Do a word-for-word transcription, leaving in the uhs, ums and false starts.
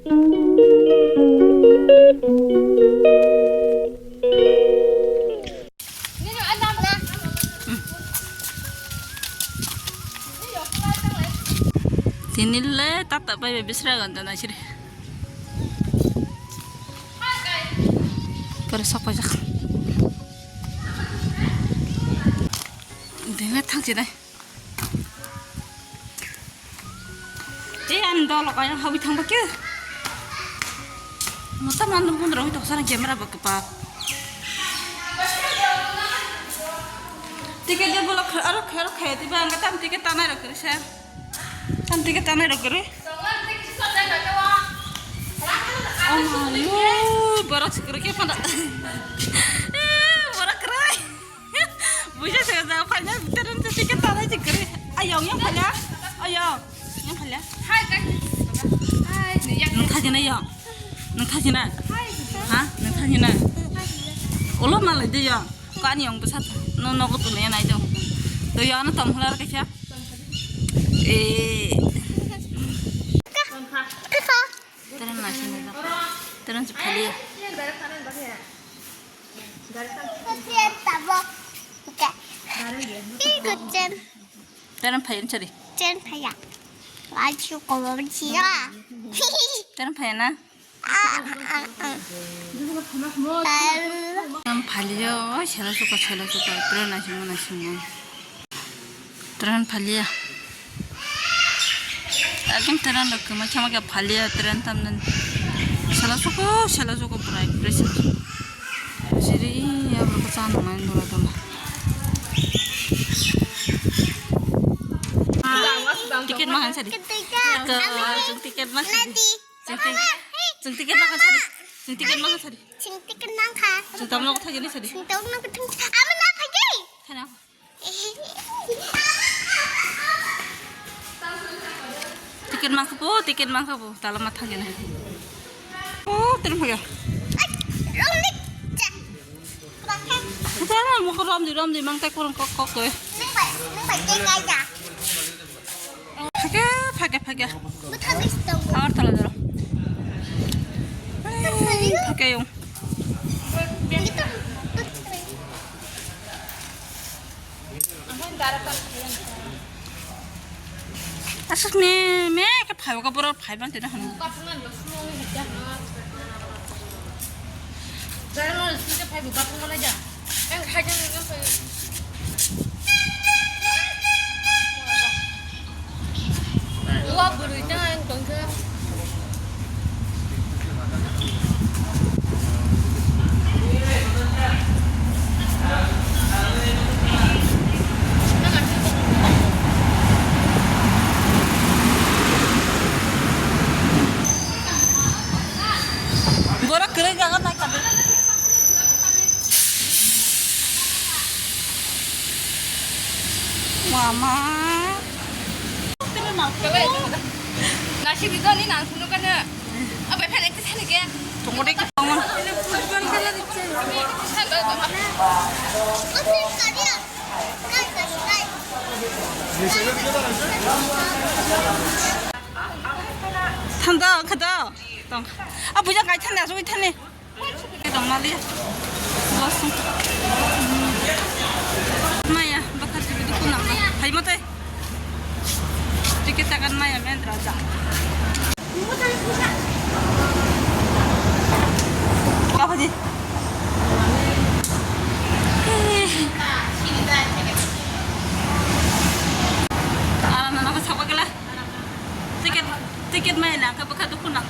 Tini le tata bai bai bisra ganda na siri. Pura sok pajak. Dene thang sini. Tei ani dolo kaya hawi thang bakhe. Mata mandu pun rong tok sana camera bakhe pa. Ticket dia bolak aro khero khe tiba angka tam ticket tanai rok kere sa. Tam ticket tanai rok kere. Oh my, borok sikere ke pada. Borok kere. Buja se da phaina teren se ticket tanai sikere. Ayong yang phala. Ayong. Yang phala. Hai, guys. Hai, ni yak. Nang thajina yang. Nang thajina. Hai. Ha? Nang thajina. Ulo malai de yang. Kani yang besar. No no ko tu ne nai do. To yang no tong hlar ka kya? Eh. Teren na sini. Teren se phali. Teren phai sari. Teren phai ya. Laju ko baba jira. Teren phai na. Teren phali yo, sela suka, sela suka. Teren na sini, na sini. Tren phalia. Ekdom tren rok kwma sama khe phalia tren tamnani. Sela suko, sela suko pura expression. Siri ya borok cha nang nai dora dora. Ticket ma han sadi. Ticket ma sadi. Chwng ticket ma han sadi. Chwng ticket ma han sadi. Chwng ticket ma han kha. Chwng tamno kotha jani sadi. Chwng tamno kotha. Ama na phagi. Thana. Ticket mangkha po, ticket mangkha po, tala ma thang gena. Oh, tren phaga. Tala mo ko rom di, rom di, mang tai kurang kok kok ko. Phaga, phaga, phaga. Agartala doro. Phaga yung. Asuk me me ke phai ka boro phai ban te da hanu. Wa bwrwi tang ang tongkha. Borok kwrwi jaga naikha de. Mama. Nasi bidoni nang sunu kana. Abai phan ekta sani ke. Tongode ke tongma. Thanda khada. Tong. Abuja kai thanda sui thani. Tong naliya. Bosong. Maya, bakar tibi dukun nang. Hai mate. Ticket takan maya men raja. Apa di? Alam nang apa sapa kala? Ticket, ticket maya nang apa kadu kun nang.